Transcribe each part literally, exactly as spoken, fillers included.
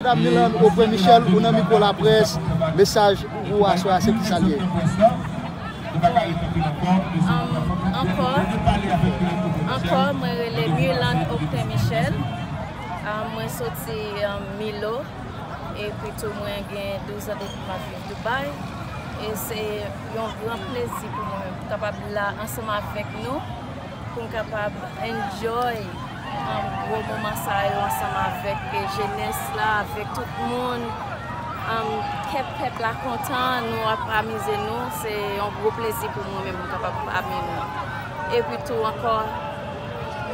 Madam Mirlande Aubrin Michel, ou nan mikwo laprès, mesaj ou pou aswè a, se kisa l ye? Um, ankò, ankò, mwen rele Mirlande Aubrin Michel. Um, mwen soti um, Milo. Epi tou, mwen gen douz an depi m ap viv Dubai. E se yon gran plezi pou mwen menm pou kapab la ansanm avèk nou, pou m kapab enjoy um, gwo moman sa yo ansanm avèk eh, jenès la, avèk tout moun. Um, kè pèp la kontan, nou ap amize nou, se yon gwo plezi pou mwen menm m kapab pami nou. Epi tou ankò,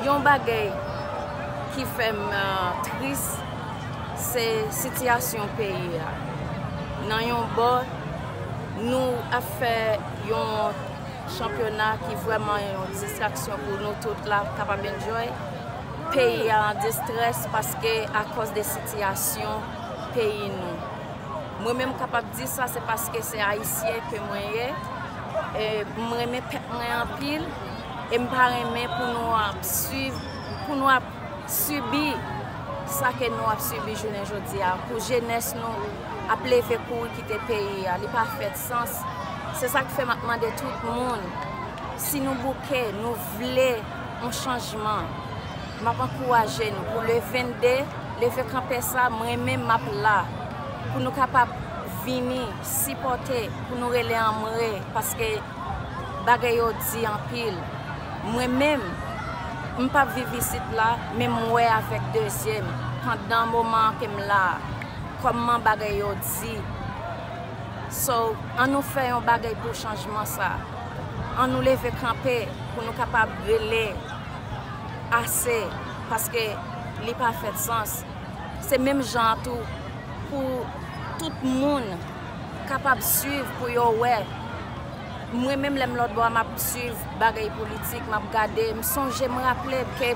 yon bagay ki fè m uh, tris, se sitiyasyon peyi a. Nan yon bò, nou ap fè yon chanpyona ki vrèman yon distraksyon pou nou tout la kapab enjoy. Peyi a an distrès paske akòz de sitiyasyon peyi nou. Mwen menm kapab di sa se paske se ayisyen ke mwen ye. E m renmen pèp mwen anpil e m pa renmen pou nou ap swiv, pou nou ap sibi sa ke nou ap sibi jounen jodi a, pou jenès nou ap leve kouri kite peyi a, li pa fèt sans. Se sa k fè m ap mande tout moun, si nou bouke, nou vle yon chanjman, m ap ankouraje nou pou le vennde, leve kanpe sa, mwen menm m ap la pou nou kapab vini sipòte, pou nou rele anmwe, paske bagay yo di anpil. Mwen menm, m p ap viv isit la, men m wè avèk de zye m, pandan moman ke m la, kòman bagay yo di. So, ann nou fè yon bagay pou chanjman sa. Ann nou leve kanpe pou nou kapab rele ase, paske li pa fèt sans. Se menm jan an tou pou tout moun kapab swiv pou yo wè. Mwen menm lè m lòt bò a m ap swiv bagay politik, m ap gade, m sonje m raple m ke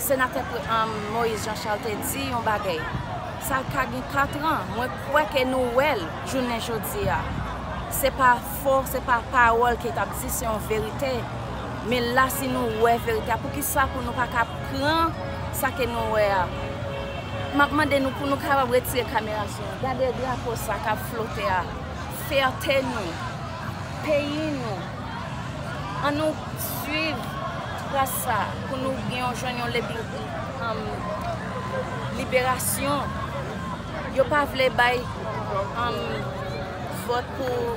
senatè Moïse Jean Charles te di yon bagay. Sa ka gen katran, mwen kwè ke nou wè l jounen jodi a. Se pa fo, se pa pawòl ke t ap di, se yon verite. Men la si nou wè verite a, poukisa pou nou pa ka pran sa ke nou wè a? M ap mande nou pou nou kapab retire kamera sou nou. Gade drapo sa k ap flote a. Fyète nou. Peyi nou. Ann nou swiv tras sa pou nou gen yon jwenn yon lebi, um, liberasyon. Yo pa vle bay um, vòt pou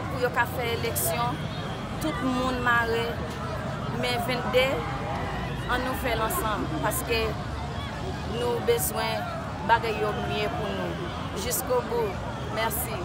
pou yo ka fè eleksyon, tout moun mare, men vennde, ann nou fè l ansanm, paske nou bezwen bagay yo mye pou nou. Jiskobou, mèsi.